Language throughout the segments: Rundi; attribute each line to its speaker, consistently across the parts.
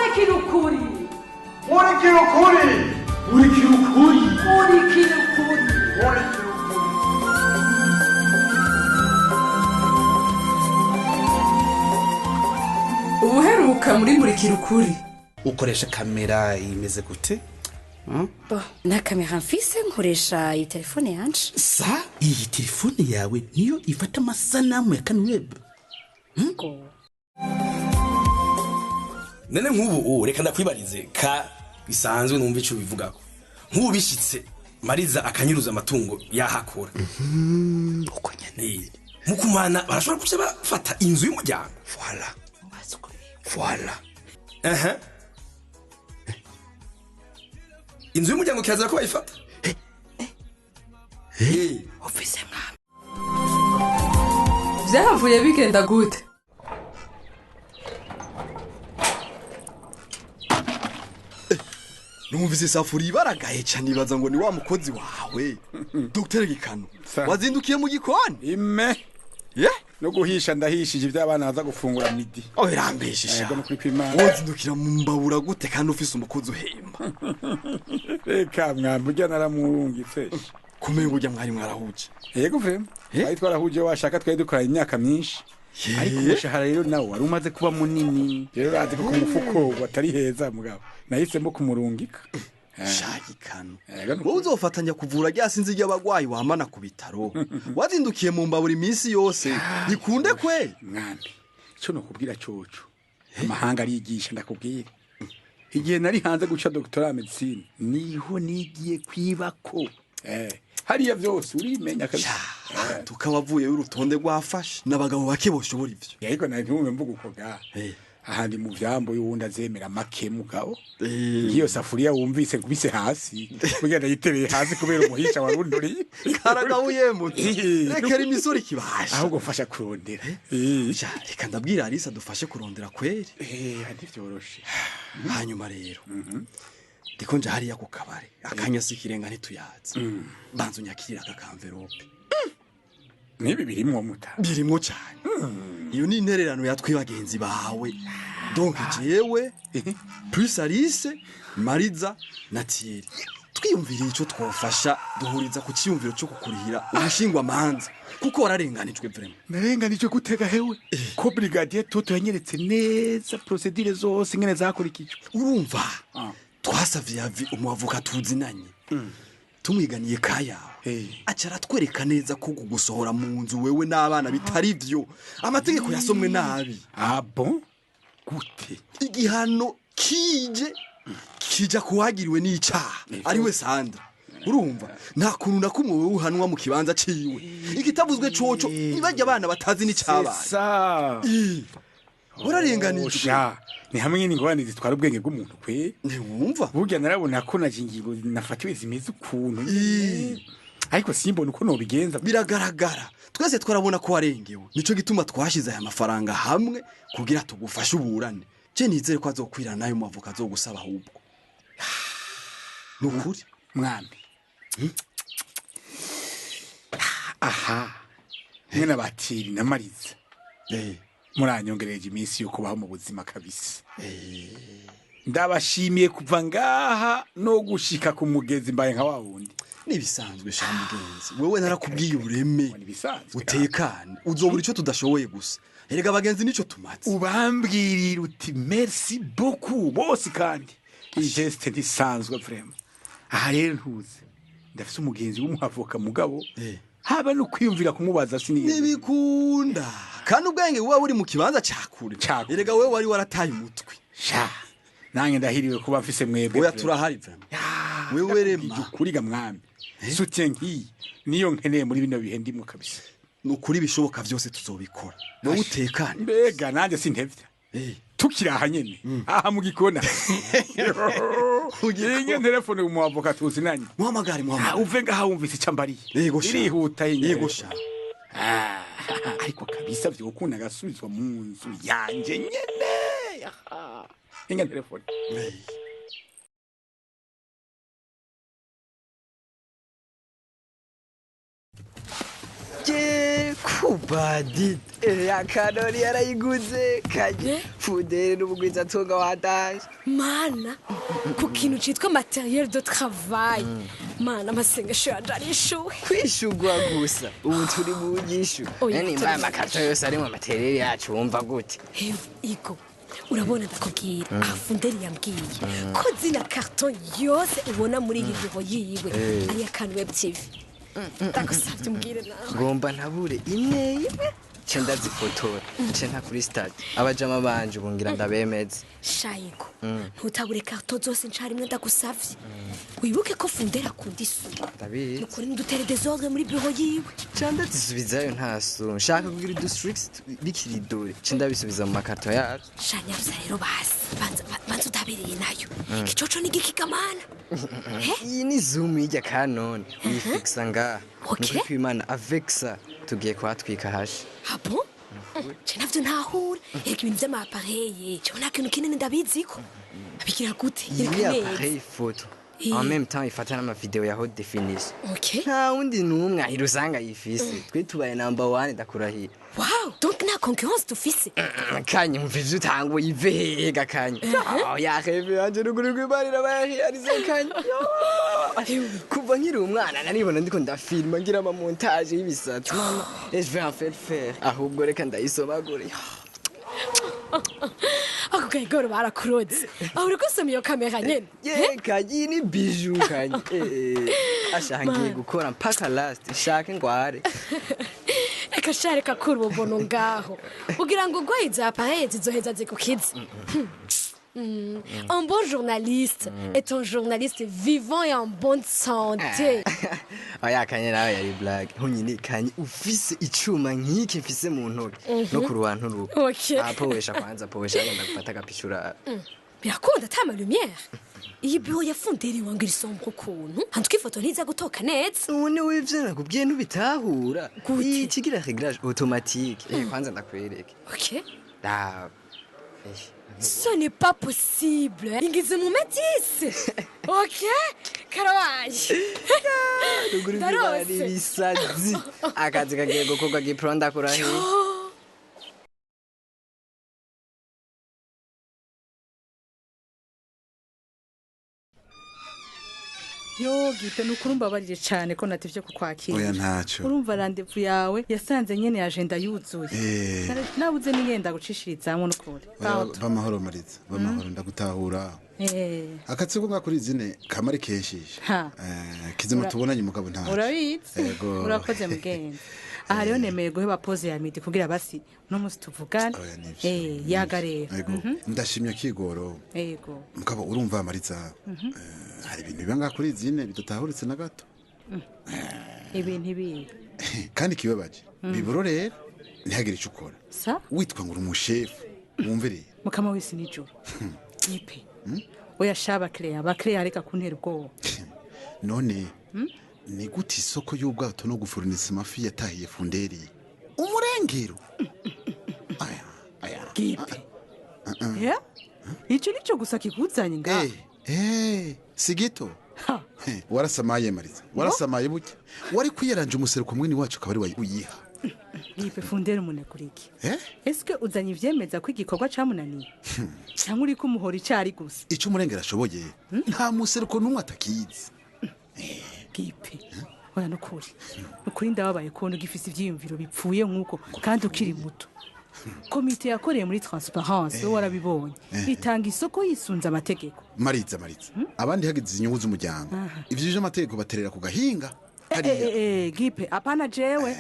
Speaker 1: Murikira ukuri.
Speaker 2: Murikira ukuri. Murikira ukuri.
Speaker 1: Murikira ukuri.
Speaker 2: Murikira ukuri.
Speaker 3: Ubuheruka muri Murikira ukuri.
Speaker 4: Ukoresha kamera imeze gute?
Speaker 5: Bo, nta kamera mfise, nkoresha iyi telefone yanje.
Speaker 4: Sa iyi telefone yawe niyo ifata amasanamu ya Kanweb?
Speaker 6: None nk'ubu reka ndakwibarize ka bisanzwe numva ico bivugako. Nk'ubu bishitse Mariza akanyuruza amatungo yahakora.
Speaker 4: Uko nyene.
Speaker 6: Mukumana barashobora kuca bafata inzu y'umuryango.
Speaker 4: Voilà. Voilà.
Speaker 6: Aha. Inzu y'umuryango kirazira ko bayifata.
Speaker 5: Ufise mwami.
Speaker 3: Vyahavuye bigenda gute?
Speaker 7: Numvise isafuriya ibaragaye cyane ibaza ngo ni wa mukozi wawe Dr Gikano wazindukiye mu gikoni.
Speaker 8: Ime
Speaker 7: ye
Speaker 8: no guhisha ndahishije ivy'abana baza gufungura midi.
Speaker 7: Oh, birambeshisha.
Speaker 8: Yego, nukuri kw'Imana.
Speaker 7: Wazindukira mu mbabura gute kandi ufise umukozi uhemba?
Speaker 8: Reka mwambi urya naramurungitse.
Speaker 7: Kumenga urya mwari mwarahuje.
Speaker 8: Yego vrema. Twari twarahuje, washaka twari dukoranye imyaka myinshi. Ariko umushahara rero nawo wari umaze kuba munini. Rero urazi ko ku mufuko watari heza mugabo. Nahisemo kumurungika.
Speaker 7: Shagikano. Wowe uzofatanya kuvura rya sinzi ry'abagwayi wamana ku bitaro. Wazindukiye mu mbabura iminsi yose. Bikunde kwe.
Speaker 8: Mwambi, ico nokubwira coco. Amahanga arigisha ndakubwira. Igihe nari hanze guca doctorat medicine niho nigiye kwibako. Hariya vyose urimenya kabisa.
Speaker 7: Tukabavuye urutonde rwafashe n'abagabo bake boshobora ivyo.
Speaker 8: Yego na ntumwe mvuga uko ga. Ahandi mu vyambo y'uwundi azemera make mugabo. Ngiyo safuriya wumvise nkubise hasi. Burya ndayitereye hasi kubera umuhisha warunduriye.
Speaker 7: Karagabuye muti. Rekera imisoro ikibasha.
Speaker 8: Ahubwo mfasha kurondera.
Speaker 7: Reka ndabwira Alisa dufashe kurondera kweri.
Speaker 8: Ntivyoroshe.
Speaker 7: Hanyuma rero. Ndiko nja hariya ku kabare. Akanya sikirenga ntituyaze. Banza unyakirira aka envelope.
Speaker 8: Nibi birimwo muta.
Speaker 7: Birimwo cyane. Iyo ni intererano yatwe bagenzi bawe. Donc jewe plus Alice, Mariza na Thierry. Twiyumviriye ico twofasha duhuriza ku ciyumviro cyo kukurihira ubushingwa manza kuko wararenganijwe vraiment.
Speaker 8: Narenganijwe gutega hewe. Ko brigadier Toto yanyeretse neza procedure zose ingene zakurikijwe.
Speaker 7: Urumva? Twasavye avi umuavoka tuzinanye. Tumwiganiye kaya. Aca aratwereka neza ko kugusohora mu nzu wewe n'abana bitari vyo. Amategeko yasomwe nabi.
Speaker 8: Ah bon? Gute?
Speaker 7: Igihano kije kija kuwagiriwe n'icaha ari we Sandra. Urumva nta kuntu na kumwe wewe uhanwa mu kibanza ciwe. Igitavuzwe coco nibajya abana batazi n'icabaye. Urarenganijwe.
Speaker 8: Ni hamwe n'ingorane zitwara ubwenge bw'umuntu kwe.
Speaker 7: Ntiwumva?
Speaker 8: Burya narabona ko naje ingingo nafatiwe zimeze ukuntu. Ariko simbona uko nobigenza.
Speaker 7: Biragaragara. Twese twarabona ko warengewe. Nico gituma twashize aya mafaranga hamwe kugira tugufashe uburane. Je nizere ko azokwirana nayo mavoka azogusaba ahubwo. Nukuri
Speaker 8: mwami. Aha. Mwene batiri na Mariza. Muranyongereje iminsi yo kubaho mu buzima kabisa. Ndabashimiye kuva ngaha no gushika ku mugezi mbaye nka wawundi.
Speaker 7: Nibisanzwe sha mugenzi. Wewe narakubwiye ureme. Utekane. Uzobura ico tudashoboye gusa. Erega abagenzi nico tumatse.
Speaker 8: Ubambwirira uti merci beaucoup bose kandi. Iyi geste ntisanzwe vraiment. Aha rero ntuze. Ndafise umugenzi w'umuavoka mugabo. Haba no kwiyumvira kumubaza sinigeze.
Speaker 7: Nibikunda. Kandi ubwenge buba buri mu kibanza cakure. Erega wewe wari warataye umutwe.
Speaker 8: Sha. Nange ndahiriwe kuba mfise mwebwe.
Speaker 7: Oya turahari vraiment. Wewe rema.
Speaker 8: Ukuriga mwami. Soutien nkiyi niyo nkeneye muri bino bihe ndimo kabisa.
Speaker 7: Nukuri bishoboka vyose tuzobikora. Wowe utekane.
Speaker 8: Mbega nanje sintevya. Tukiraha nyene. Aha mu gikona. Inge telefone mu avoka tuzinanye.
Speaker 7: Muhamagare muhamagare.
Speaker 8: Uve ngaha wumvise icambariye.
Speaker 7: Yego sha.
Speaker 8: Irihuta inge.
Speaker 7: Yego sha.
Speaker 8: Ariko kabisa vyokunda gasubizwa mu nzu yanje nyene. Inge telefone.
Speaker 9: Pubadit ya kanori yarayiguze kanye Fundere n'ubugwiza atunga wadanje.
Speaker 5: Mana, ku kintu citwa materiel de travail. Mana, amasengesho yanje arishuwe.
Speaker 9: Kwishugwa gusa ubu turi mu nyishu.
Speaker 5: Oya,
Speaker 9: Nani
Speaker 5: turi
Speaker 9: mbaye
Speaker 5: mu
Speaker 9: amakarito yose arimwo amatereri yacu wumva gute?
Speaker 5: Hewe, Igo, urabona ndakubwira, aha Funderi yambwiye ko zina karton yose ubona muri iyi biro yiwe ari iya Kanweb TV. Ndagusavye umbwire nawe.
Speaker 9: Ngomba ntabure imwe imwe nce ndazifotora nce nta kuri stade abajama banje ubu ngira ndabemeze.
Speaker 5: Shayiko, ntutabure karton zose ncarimwe, ndagusavye. Wibuke ko Funderi akunda isuku.
Speaker 9: Ndabizi.
Speaker 5: Nukuri ntidutere desordre muri biro yiwe.
Speaker 9: Nca ndazisubizayo ntaso nshaka kugira udustrix bikiri dore nce ndabisubiza mu makarito yacu.
Speaker 5: Shanyaruza rero basi, banza utabereye nayo. Igicoco ni igikigamana.
Speaker 9: Iyi ni zoom y'irya kanone uyifikisa ngaha.
Speaker 5: Ok.
Speaker 9: Nukuri kw'Imana avec ça tugiye kuhatwika hashi.
Speaker 5: Ah bon? Je navyo ntahura. Erega ibintu vy'amapareye, jewe nta kintu kinini ndabiziko. Abigira gute?
Speaker 9: Iyi ni
Speaker 5: Yereka neza.
Speaker 9: appareil photo en même temps ifata n'amavideo ya haute définition.
Speaker 5: Ok.
Speaker 9: Nta wundi n'umwe ahira usanga yifise, twe tubaye number one ndakurahiye.
Speaker 5: Wow, donc nta concurrence dufise.
Speaker 9: Kanye umva ivyo utanguye ive hehe kanye? Oh, ya rêve yanje ruguru rw'ibarira bayahiyarize kanye. Kuva nkiri umwana naribona ndiko ndafilma ngira ama montage y'ibisatsi mama, et je vais en faire faire ahubwo reka ndayisomagure.
Speaker 5: Ako kayigoro barakuroze. Aho uriko usoma iyo kamera nyene.
Speaker 9: Ye kanye, iyi ni bijou kanye. Asha ngiye gukora mpaka last nshake ngware.
Speaker 5: Reka sha, reka kura ububono ngaho. Ugira ngo ugwaye izo appareil zizoheza zigukize. Un bon journaliste est un journaliste vivant et en bonne santé.
Speaker 9: Oya kanye, nawe yari blague hunyine kanye. Ufise icuma nk'iki mfise mu ntoki no ku rubantu ruko. Apowesha kwanza, powesha ngenda gufata agapicura.
Speaker 5: Birakunda ata ma lumière. Iyi bureau ya Funderi wangu iri sombre ukuntu. Hantuka ifoto ntiza gutoka neza.
Speaker 9: None w'ivyo nakubwiye ntubitahura? Ikigira réglage automatique. Kwanza ndakwereke.
Speaker 5: Ok.
Speaker 9: Da.
Speaker 5: Ce n'est pas possible. Ingize mu metisse. Ok? Karabaye.
Speaker 9: Ruguru
Speaker 5: Ndarose.
Speaker 9: ibisazi akazi kagiye gukorwa gipronda kurahiye.
Speaker 1: Yo Gipe, nukuri umbabarire cyane ko natevye kukwakira.
Speaker 10: Oya, ntacyo.
Speaker 1: Urumva rendez-vous yawe yasanze nyene agenda yuzuye. Nabuze n'ingenda gucishirizamwo nukuri.
Speaker 10: Oya, b'amahoro Mariza, b'amahoro, ndagutahura. Akatsiko nga kuri zine kamari kenshi.
Speaker 1: Ha.
Speaker 10: Kizima tubonanye mugabo ntacyo.
Speaker 1: Urabizi.
Speaker 10: Yego.
Speaker 1: Urakoze mugenzi. Aha rero nemeye guheba pause ya midi kugira basi uno munsi tuvugane. Yaga rero.
Speaker 10: Yego. Ndashimye kigoro.
Speaker 1: Yego.
Speaker 10: Mugabo urumva Mariza, hari ibintu biba ngaha kuri zine bidatahuritse na gato.
Speaker 1: Ibintu ibihe?
Speaker 10: Kandi kibabaje. Biburo rero ntihagire icyo ukora.
Speaker 1: Sa?
Speaker 10: Witwa ngo uri umushefu. Wumve rero.
Speaker 1: Mukama wese nijoro. Gipe. Oya sha, bakiriya bakiriya, reka kuntera ubwoba.
Speaker 10: None ni gute isoko y'ubwato no gufurunisa amafi yatahiye Funderi umurengero? Aya, aya.
Speaker 1: Gipe. Ya? Ico nico gusa kikuzanye ngaha?
Speaker 10: Si gito. Warasamaye Mariza, warasamaye buke. Wari kwiyaranje umuseruko mwene wacu akaba ari we uyiha.
Speaker 1: Gipe, Funderi umuneguriki.
Speaker 10: Eh?
Speaker 1: Eske uzanye ivyemeza ko igikorwa camunaniye? Cyangwa uriko umuhora icari gusa?
Speaker 10: Icyo umurengero ashoboye nta museruko n'umwe atakizi.
Speaker 1: Gipe. Oya nukuri. Nukuri ndababaye kubona ugifise ivyiyumviro bipfuye nkuko kandi ukiri muto. Komite yakoreye muri transparence, wowe warabibonye. Itanga isoko yisunze amategeko.
Speaker 10: Mariza, Mariza, abandi hagize inyungu z'umuryango, ivyo vy'amategeko baterera ku gahinga.
Speaker 1: Gipe, apana jewe.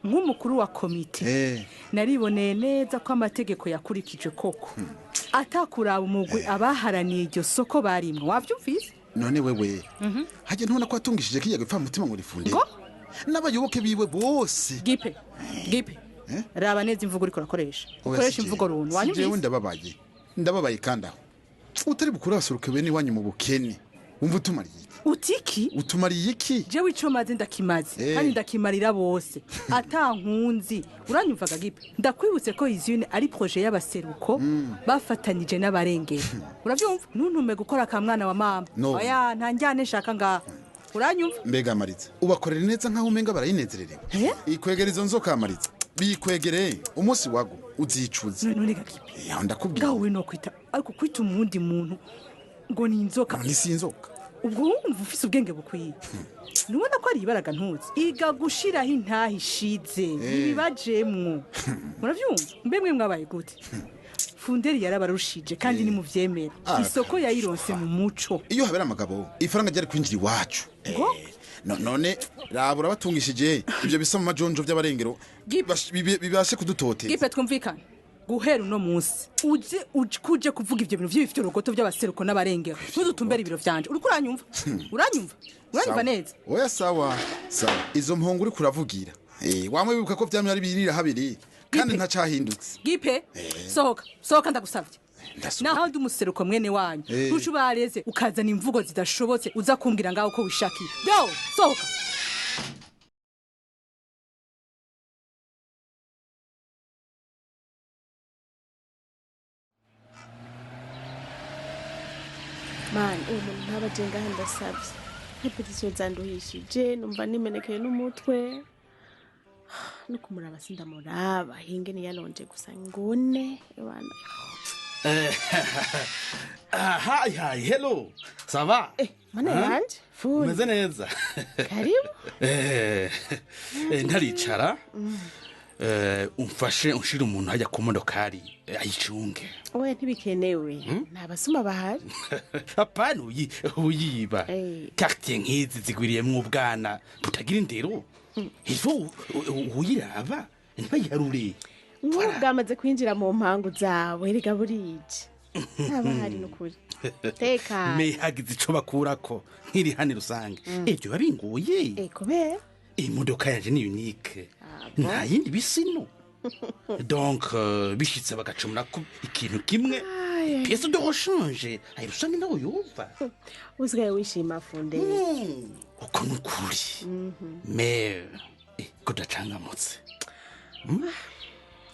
Speaker 1: Nk'umukuru wa komite nariboneye neza ko amategeko yakurikije koko, atakuraba umugwi abaharaniye iryo soko barimwo, wavyumvise?
Speaker 10: None wewe hajya ntubona ko watungishije kijya gupfa mutima ngo rifunde n'abayoboke biwe bose?
Speaker 1: Gipe, Gipe, raba neza imvugo uriko urakoresha.
Speaker 10: Oya,
Speaker 1: Ukoresha
Speaker 10: si
Speaker 1: imvugo
Speaker 10: jewe.
Speaker 1: runtu.
Speaker 10: Si jewe.
Speaker 1: Wanyumvise?
Speaker 10: Ndababaye, ndababaye. Kandi aho utari bukuru abaseruke bene iwanyu mu bukene, wumva utumariye iki?
Speaker 1: Utiki?
Speaker 10: Utumariye iki?
Speaker 1: Jewe ico maze ndakimaze kandi ndakimarira bose ata nkunzi, uranyumvaga Gipe? Ndakwibutse ko izine ari projet y'abaseruko bafatanyije n'abarengera, uravyumva? Ntuntume gukora ka mwana wa mama.
Speaker 10: No.
Speaker 1: Oya, nta njyane nshaka ngaha. Uranyumva?
Speaker 10: Mbega Maritza, ubakorera neza nkaho umenga barayinezererewe. Ikwegera izo nzoka Maritza, bikwegere umunsi wago uzicuza.
Speaker 1: None gakipe.
Speaker 10: Ya ndakubwira.
Speaker 1: Ngaho we no kwita ariko kwita umundi muntu ngo ni inzoka.
Speaker 10: Ni si inzoka.
Speaker 1: Ubwo wumva ufise ubwenge bukwiye. Nubona ko ari ibaraga ntuzi. Iga gushiraho intaha ishize. Ntibibajemwo. Muravyumva? Mbe mwe mwabaye gute? Funderi yarabarushije kandi ni muvyemera. Isoko yayironse mu muco.
Speaker 10: Iyo habera amagabo, ifaranga ryari kwinjira iwacu. None rabura batungishije ibyo bisa mu majonjo by'abarengero bibashe kudutoteza.
Speaker 1: Gipe twumvikane. Guhera uno munsi uje kuje kuvuga ivyo bintu vy'ibifyorogoto by'abaseruko n'abarengero, ntudutumbere ibiro vyanje. Uriko uranyumva? Uranyumva? Uranyumva neza?
Speaker 10: Oya sawa sawa, izo mpongo uri kuravugira wamwe bibuka ko vyamye ari birira habiri kandi ntacahindutse.
Speaker 1: Gipe sohoka sohoka ndagusavye. Naho ndi umuseruko mwene wanyu ntucu bareze ukazana imvugo zidashobotse uza kumbwira ngaho ko wishakiye. Yo sohoka.
Speaker 11: Man, uwo muntu ntabaje ngaha ndasavye. Repetition zanduhishije numva nimenekeye n'umutwe. No kumuraba sindamuraba hinge niyalonje gusa ngone bana.
Speaker 4: Hi hi, hello. Ça va?
Speaker 11: Mana yanje, full.
Speaker 4: Meze neza.
Speaker 11: Karibu.
Speaker 4: Ntaricara. Umfashe unshira umuntu hajya ku modokari ayicunge.
Speaker 11: Oya ntibikenewe. Nta basuma bahari.
Speaker 4: Apana uyiba. Quartier nk'izi zigwiriyemwo ubwana butagira indero. Ivo uyiraba ntibayarure.
Speaker 11: Nk'ubu bwamaze kwinjira mu mpangu zawe erega burije. Ntabahari nukuri. Teka.
Speaker 4: Me hagize ico bakurako nk'iri hano rusange. Ibyo babinguye.
Speaker 11: Kubera
Speaker 4: imodoka yanje ni unique. Nta yindi bisino. Donc bishitse bagacumura ko ikintu kimwe pièce de rechange ayo rusange nawe yumva.
Speaker 11: Usigaye wishima funde.
Speaker 4: Uko nukuri. Mais kudacangamutse.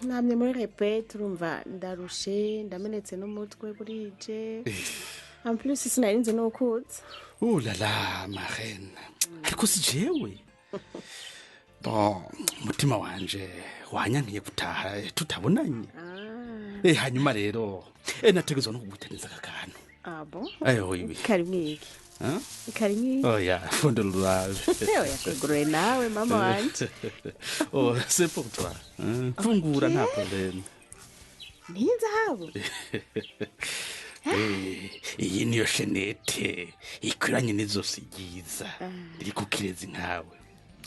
Speaker 11: Namye muri répète urumva ndarushe ndamenetse n'umutwe burije. En plus sinarinze no kutsa.
Speaker 4: Oh là là ma reine. Ariko si jewe. Bon, umutima wanje wanyankiye gutaha tutabonanye. Hanyuma rero nategezwa no kuguteneza aka kantu.
Speaker 11: Ah bon?
Speaker 4: Ayo oui.
Speaker 11: Kari mwiki.
Speaker 4: Hein?
Speaker 11: Kari mwiki.
Speaker 4: Oh ya, fondo rurabe.
Speaker 11: Oya kugurure nawe mama wanje.
Speaker 4: Oh, c'est pour toi. Hein? Fungura nta problème.
Speaker 11: Ni inzahabu.
Speaker 4: Iyi niyo shenete ikwiranye n'izosi ryiza riri ku kirezi nkawe.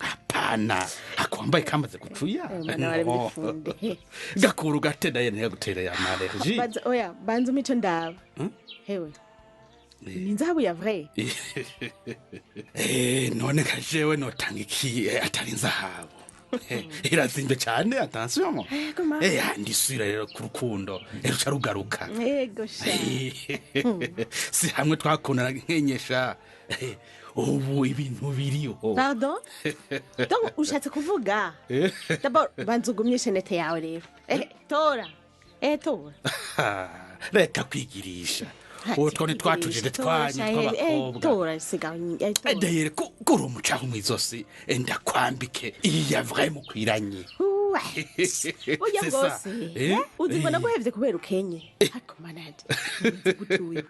Speaker 4: Hapana, akwambaye kamaze gupfuya. Gakuru gatenda yene yagutera ya allergie.
Speaker 11: Banza oya, banza umico ndaba. Hewe. Ni inzahabu ya vrai.
Speaker 4: None kajewe notanga iki atari inzahabu. Irazimbe cyane, attention. Ndisubira rero ku rukundo, ruca rugaruka.
Speaker 11: Yego sha.
Speaker 4: Si hamwe twakundana nkenyesha. Ubu ibintu biriho.
Speaker 11: Pardon? Donc ushatse kuvuga? D'abord banza ugumye shenete yawe rero. Tora. Tora.
Speaker 4: Reka kwigirisha. Utwo ni twatujije twanyu tw'abakobwa.
Speaker 11: Tora siga.
Speaker 4: D'ailleurs kuri umucaho mw'izosi ndakwambike iyi ya vrai mukwiranye.
Speaker 11: Oya rwose. Uzi mbona guhevye kubera ukenye. Ariko manade.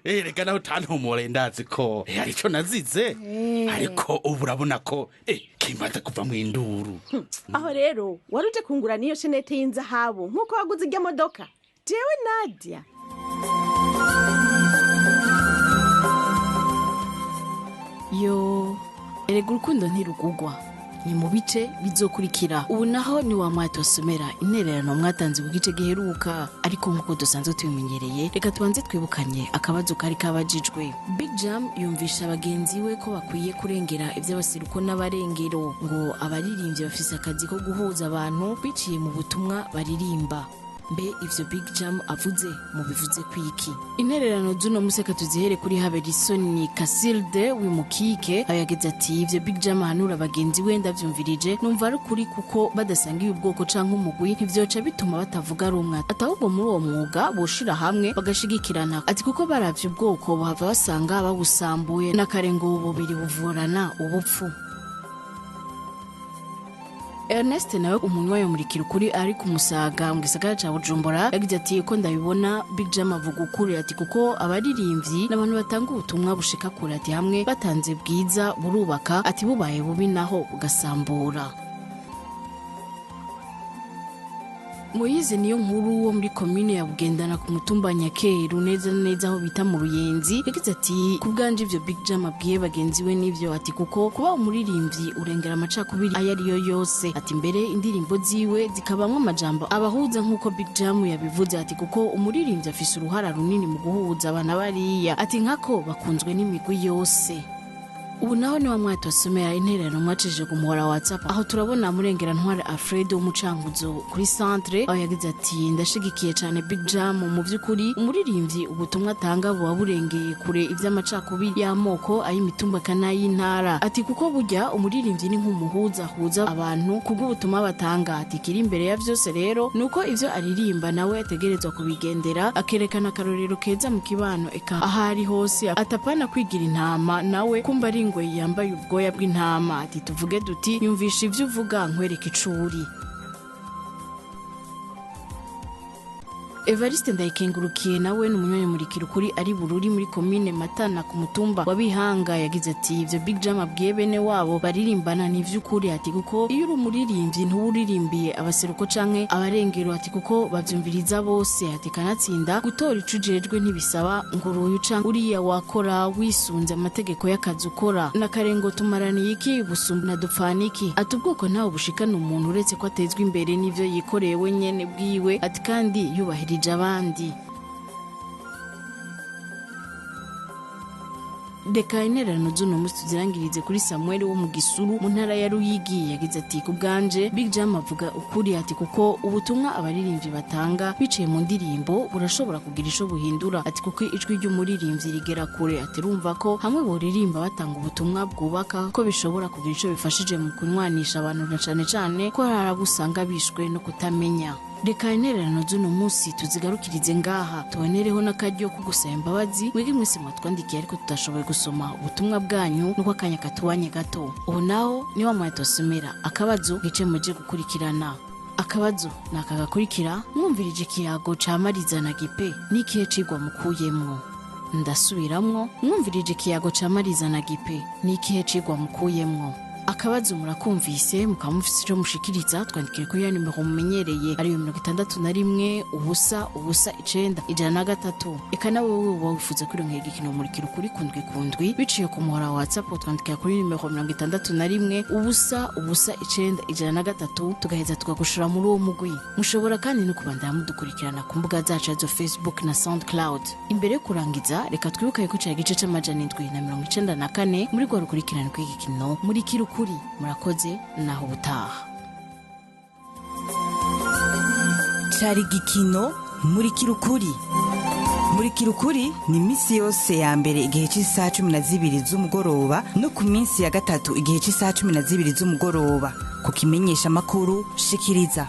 Speaker 4: Reka nawe utantumure ndazi ko arico nazize. Ariko ubu urabona ko kimaze kuva mu induru.
Speaker 11: Aho rero waruje kungura niyo shenete y'inzahabu nkuko waguze irya modoka. Jewe Nadia.
Speaker 12: Yo, erega urukundo ntirugugwa. Ni mu bice bizokurikira. Ubu naho ni wa mwatosomera intererano mwatanze ku gice giheruka, ariko nk'uko dusanzwe tubimenyereye reka tubanze twibukanye akabazo kari kabajijwe. Big Jam yumvisha bagenzi we ko bakwiye kurengera iby'abaseruko n'abarengero, ngo abaririmbyi bafise akazi ko guhuza abantu biciye mu butumwa baririmba. Mbe ivyo Big Jam avuze mubivuze kwiki? Intererano z'uno museka tuzihere kuri Haberisoni Kasilde w'Imukike, aho yagize ati: "Ivyo Big Jam ahanura bagenzi we ndavyumvirije, numva ari ukuri, kuko badasangiye ubwoko canke umugwi ntivyoca bituma batavuga rumwe, ati ahubwo muri uwo mwuga boshira hamwe bagashigikirana, ati kuko baravye ubwoko buhava basanga bawusambuye n'akare ngo bubiri buvurana ubupfu." Ernest nawe umunywa yamurikira ukuri ari ku Musaga mu gisagara ca Bujumbura yagize ati: "Ko ndabibona, Big Jam avuga ukuri, ati kuko abaririmbyi n'abantu batanga ubutumwa bushika kure, ati hamwe batanze bwiza burubaka, ati bubaye bubi naho bugasambura." Moyize niyo nkuru wo muri komine ya Bugendana ku mutumba Nyakeru, neza na neza aho bita mu Ruyenzi, yagize ati: "Ku bwanje ivyo Big Jam abwiye bagenzi we nivyo, ati kuko kuba umuririmbyi urengera amacakubiri ayo ariyo yose, ati mbere indirimbo ziwe zikabamwo amajambo abahuza nk'uko Big Jam yabivuze, ati kuko umuririmbyi afise uruhara runini mu guhuza abana bariya, ati nkako bakunzwe n'imigwi yose." Ubu naho ni wa mwaka wasomera intererano mwacishije ku muhora wa WhatsApp, aho turabona Murengera Ntwari Alfred w'Umucanguzo kuri centre, aho yagize ati: "Ndashigikiye cyane Big Jam. Mu by'ukuri umuririmbyi ubutumwa atanga buba burengeye kure iby'amacakubiri y'amoko, ay'imitumba kanay'intara, ati kuko burya umuririmbyi ni nk'umuhuza, ahuza abantu kubw'ubutumwa batanga, ati kiri imbere ya byose rero nuko ivyo aririmba nawe ategerezwa kubigendera, akerekana akarorero keza mu kibano eka aho ari hose, atapana kwigira intama nawe kumva ari ingwe yambaye ubwoya bw'intama, ati tuvuge duti yumvisha ivyo uvuga nkwereka icuri." Evariste Ndayikengurukiye nawe ni umunyamurikira ukuri ari Bururi muri komine Matana ku mutumba wa Bihanga, yagize ati: "Ivyo Big Jam abwiye bene wabo baririmbana ni ivy'ukuri, ati kuko iyo uri umuririmbyi ntuba uririmbiye abaseruko canke abarengero, ati kuko bavyumviriza bose, ati kanatsinda gutora ico ujejwe ntibisaba ngo uruyu canke uriya, wakora wisunze amategeko y'akazi ukora, n'akarengo tumaraniye iki busumba na dupfana iki, ati ubwoko ntawe bushikana umuntu uretse ko atezwa imbere n'ivyo yikoreye wenyene bwiwe, ati kandi yubahirije abandi." Reka intererano z'uno munsi tuzirangirize kuri Samuel wo mu Gisuru mu ntara ya Ruyigi, yagize ati: "Ku bwanje Big Jam avuga ukuri, ati kuko ubutumwa abaririmbyi batanga biciye mu ndirimbo burashobora kugira ico buhindura, ati kuko ijwi ry'umuririmbyi rigera kure, ati rumva ko hamwe boririmba batanga ubutumwa bwubaka ko bishobora kugira ico bifashije mu kunywanisha abantu, na cane cane ko hari abo usanga bishwe no kutamenya." Reka intererano z'uno munsi tuzigarukirize ngaha, tubonereho n'akaryo ko gusaba imbabazi mwebwe mwese mwatwandikiye ariko tutashoboye gusoma ubutumwa bwanyu, nuko akanya katubanye gato. Ubu naho ni wa mwanya tubasomera akabazo gice muje gukurikirana. Akabazo ni aka gakurikira: mwumvirije ikiyago ca Mariza na Gipe, n'ikihe cigwa mukuyemwo? Ndasubiramwo: mwumvirije ikiyago ca Mariza na Gipe, n'ikihe cigwa mukuyemwo? Akabazo murakumvise, mukaba mufise ico mushikiriza, twandikire kuri ya nimero mumenyereye, ariyo 61 0 0 9 103. Eka nawe wewe uba wifuza kwironkera igikino Murikira Ukuri kundwi kundwi biciye ku muhora wa WhatsApp, twandikira kuri nimero 61 0 0 9 103, tugaheza tukagushira muri uwo mugwi. Mushobora kandi no kubandanya mudukurikirana ku mbuga zacu zo Facebook na SoundCloud. Imbere yo kurangiza, reka twibuke ko cari igice c'794 muri rwa rukurikirane rw'igikino Murikira Ukuri. Murakoze, naho ubutaha.
Speaker 13: Cari igikino Murikira Ukuri. Murikira Ukuri ni iminsi yose ya mbere igihe cy'isaha 12 z'umugoroba, no ku minsi ya gatatu igihe cy'isaha 12 z'umugoroba, ku kimenyesha amakuru Shikiriza.